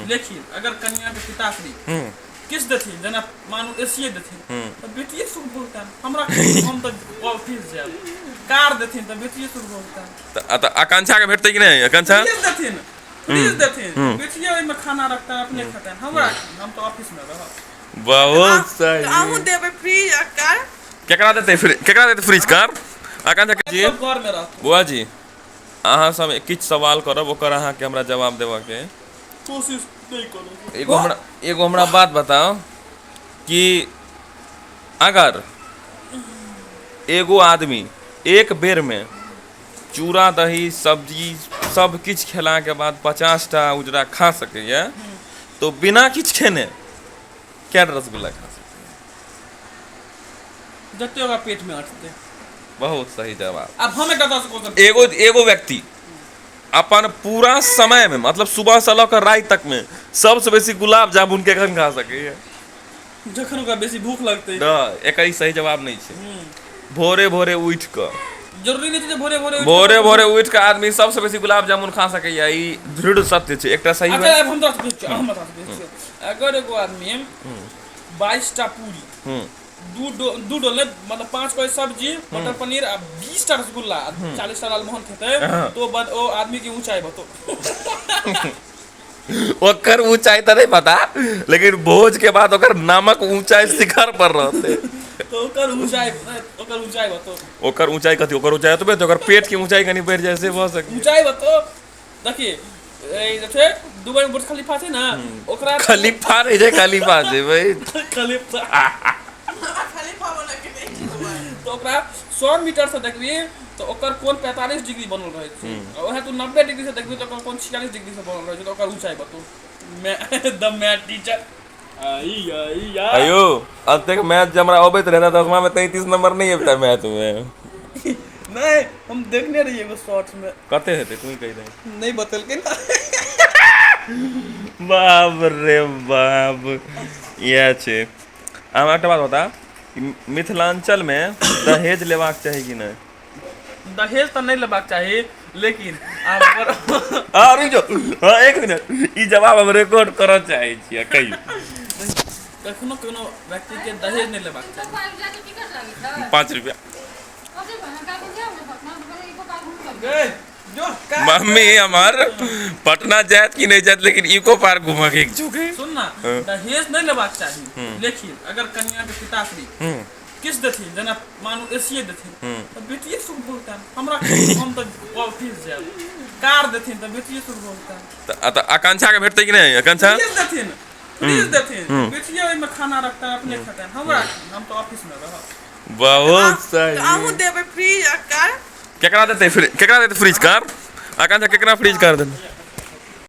लेकिन अगर कनिया के पिताश्री किछु देथिन, जेना मानू एसीए देथिन, तऽ बेटिए सुख भोगतनि। हमरा हम तऽ ऑफिस जायब। कार देथिन तऽ बेटिए सुख भोगतनि। तऽ आकांक्षा के भेटतै कि नहि? आकांक्षा फ्रिज देथिन, फ्रिज देथिन, बेटिए ओहिमे खाना रखतनि, अपने खेतनि। हमरा हम तऽ ऑफिस मे रहब। बहुत सही। अहूँ देबै फ्रिज आ कार? केकरा देतै फ्रिज? केकरा देतै फ्रिज, कार आकांक्षा जी? सब घर मे रहतै। बुआ जी, अहाँ सब किछु सवाल करब, ओकर अहाँके हमरा जवाब देबऽके कोशिश नहि करू। एगो हमरा बात बताओ कि अगर एगो आदमी एक बेर में चूड़ा, दही, सब्जी सब किछु खेलाके बाद 50टा उजरा खा सकैए, तो बिना किछु खेने कए रसगुल्ला खा सकैए? जते ओकरा पेट मे अटतै। बहुत सही जवाब। आब हम एकटा 10 क्वेश्चन। एगो एगो व्यक्ति अपन पूरा समय में, मतलब सुबह से लऽ कऽ राति तक में, सबसे बेसी गुलाब जामुन केखन खा सकैए? जखन ओकरा बेसी भूख लगतै। नहि, एकर ई सही जवाब नहि छै। भोरे भोरे उठि कऽ। जरूरी नहि छै जे भोरे भोरे उठि कऽ- भोरे भोरे उठि कऽ आदमी सबसे बेसी गुलाब जामुन खा सकैए, ई दृढ़ सत्य छै एकटा सही। अच्छा, आब हम 10 पूछै छियौ, हम 10 पूछै छियौ। अगर एगो आदमी 22टा पूरी, दू डोल, मतलब पाँच कोई सब्जी, मटर पनीर आ 20टा रसगुल्ला आ 40टा लालमोहन खेतै, तो बद ओ आदमी के ऊंचाई बतो। ओकर ऊंचाई तऽ नहि पता, लेकिन भोज के बाद ओकर नामक ऊंचाई शिखर पर रहतै। तो ओकर ऊंचाई बतो। ओकर ऊंचाई कथी? ओकर ऊंचाई ओतबे तऽ ओकर पेट के ऊंचाई कनि बढ़ि जाइ से भऽ सकै। ऊंचाई बतो। देखिए, ई जे छै दुबई में बुर्ज खलीफा छै ने, ओकरा खलीफा नहि छै, खलीफा छै भाई। खलीफा। खलीफा बना के नहि छै दुबई। तऽ ओकरा 100 मीटर से देखबी तऽ ओकर कोण 45 डिग्री बनल रहै छै आ ओहे तू 90 डिग्री से देखबी तऽ ओकर कोण 46 डिग्री से बनल रहै छै, तऽ ओकर ऊंचाई बतो। द मैथ टीचर आई आई या। अयो, एतेक मैथ जे हमरा अबैत रहै, 10मा में 33 नंबर नहि अबिता मैथ में। नहीं, हम देखने रहिए एगो शॉर्ट्स में। कते हेतै, तू ही कहि दे। नहीं बतेलकै ना। बाप रे बाप, इएह छै। हमरा एकटा बात बता कि मिथिलाञ्चलमे दहेज लेबाक चाही कि नहि? दहेज तऽ नहि लेबाक चाही, लेकिन आब हाँ, रुकि जाओ। हाँ, एक मिनट, ई जवाब हम रिकॉर्ड करऽ चाहै छियै, कहियौ। कखनो कोनो व्यक्ति के दहेज नहि लेबाक चाही। 5 रुपया। गे जो का। मम्मी हमर पटना जायत कि नहि जायत, लेकिन इको पार्क घूमऽ के इच्छुक है। सुन ना, दहेज नहि लेबाक चाही, लेकिन अगर कनिया के पिताश्री किछु देथिन, जेना मानू एसीए देथिन, तऽ बेटिए सुख भोगतनि। हमरा हम तऽ ऑफिस जायब। कार देथिन तऽ बेटिए सुख भोगतनि। तऽ आकांक्षा के भेटतै कि नहि आकांक्षा? फ्रिज देथिन, फ्रिज देथिन, बेटिए ओहिमे खाना रखतनि, अपने खेतनि। हमरा हम तऽ ऑफिस मे रहब। बहुत सही। अहूँ देबै फ्रिज आ कार? केकरा देतै फ्रिज? केकरा देतै फ्रिज, कार आकांक्षा? केकरा फ्रिज कार देतै?